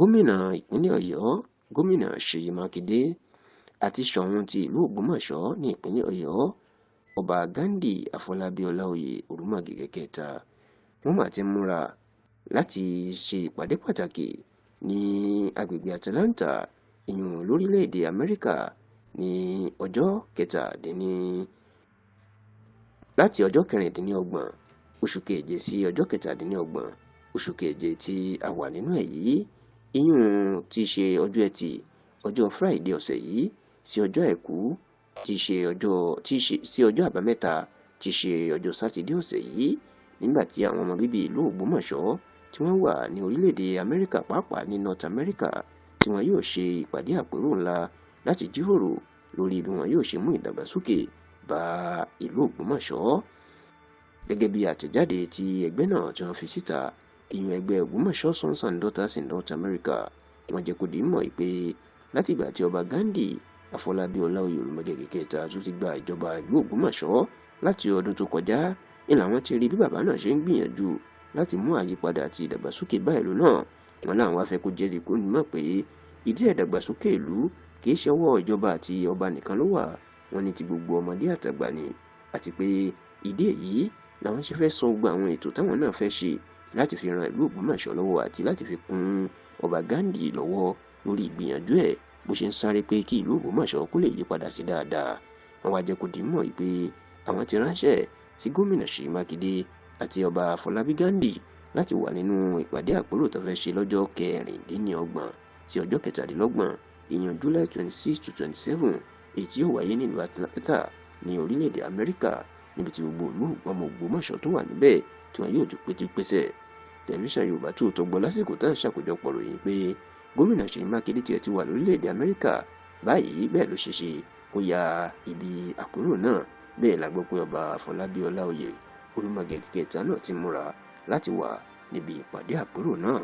Gómìnà ìpínlẹ̀ Ọ̀yọ́, Gómìnà Ṣèyí Mákindé, àti Sóun ti ìlú Ògbómọ̀ṣọ́ ní ìpínlẹ̀ Ọ̀yọ́, Ọba Ghandi Àfọlábí Ọláoyè Òrùmọ̀gẹ̀gẹ̀ kẹta, wọ́n mà ti múra láti ṣe ìpàdé pàtàkì ní agbègbè Atlanta, ìyún lórílẹ̀‐èdè Amẹ́ríkà, ní ọjọ́ kẹtàdínní láti ọjọ́ 26 oṣù keje sí ọjọ́ 27 oṣù keje tí a wà nínú ẹ̀ yìí, ìyún tí í ṣe ọjọ́ Ẹtì, ọjọ́ Friday ọ̀sẹ̀ yìí, sí ọjọ́ Àìkú tí í ṣe ọjọ́ tí í ṣe sí ọjọ́ Àbámẹ́ta tí í ṣe ọjọ́ Sátidé ọ̀sẹ̀ yìí, nígbà tí àwọn ọmọ bíbí ìlú Ògbómọ̀ṣọ́ tí wọ́n wà ní orílẹ̀-èdè Amẹ́ríkà, pàápàá ní North America, tí wọn yóò ṣe ìpàdé àpérò ńlá láti jíròrò lórí bí wọn yóò ṣe mú ìdàgbàsókè bá ìlú Ògbómọ̀ṣọ́. Gẹ́gẹ́ bí àtẹ̀jáde tí ẹgbẹ́ náà tí wọ́n fi síta, ìyún ẹgbẹ́ Ògbómọ̀ṣọ́ Sons and Daughters in North America, wọ́n jẹ́ kó di mọ̀ pé látìgbà tí Ọba Ghandi Àfọlábí Ọláoyè Òrùmọ̀gẹ̀gẹ̀ kẹta tó ti gba ìjọba ìlú Ògbómọ̀ṣọ́ láti ọdún tó kọjá ní làwọn ti rí bí bàbá náà ṣe ń gbìyànjú láti mú àyípadà àti ìdàgbàsókè bá ìlú náà. Wọn láwọn wá fẹ́ kó jẹ́ kó mọ̀ pé ìdí ìdàgbàsókè ìlú kì í ṣe ọwọ́ ìjọba àti ọba nìkan ló wà. Wọ́n ní ti gbogbo ọmọdé àtàgbà ni, àti pé ìdí èyí làwọn ṣe fẹ́ sọ gbogbo àwọn ètò táwọn náà fẹ́ ṣe láti fi ran ìlú Ògbómọ̀ṣọ́ lọ́wọ́ àti láti fi kún Ọba Ghandi lọ́wọ́ lórí ìgbìyànjú ẹ̀ bó ṣe ń sáré pé kí ìlú Ògbómọ̀ṣọ́ kó lè yí padà sí dáadáa. Wọ́n wá jẹ́ kó di mọ̀ pé àwọn ti ránṣẹ́ sí Gómìnà Ṣèyí Mákindé àti Ọba Àfọlábí Ghandi láti wà nínú ìpàdé àpérò tó fẹ́ ṣe lọ́jọ́ 26 sí ọjọ́ 27, ìyẹn July 26 to 27, èyí tí yóò wáyé nílùú Atlanta ní orílẹ̀-èdè Amẹ́ríkà, níbi tí gbogbo ìlú ọmọ Ògbómọ̀ṣọ́ tó wà níbẹ̀ tí wọn yóò ti péjú pésẹ̀. Tẹlifíṣàn Yorùbá Tóòtọ́ gbọ́ lásìkò tá à ń ṣàkójọpọ̀ ròyìn pé Gómìnà Ṣèyí Mákindé tiẹ̀ ti wà lórílẹ̀-èdè Amẹ́ríkà báyìí. Bẹ́ẹ̀ ló ṣe ṣe kó ya ibi àpérò náà. Bẹ́ẹ̀ la gbọ́ pé Ọba Àfọlábí Ọláoyè Òrùmọ̀gẹ̀gẹ̀ kẹta náà ti múra láti wà níbi ìpàdé àpérò náà.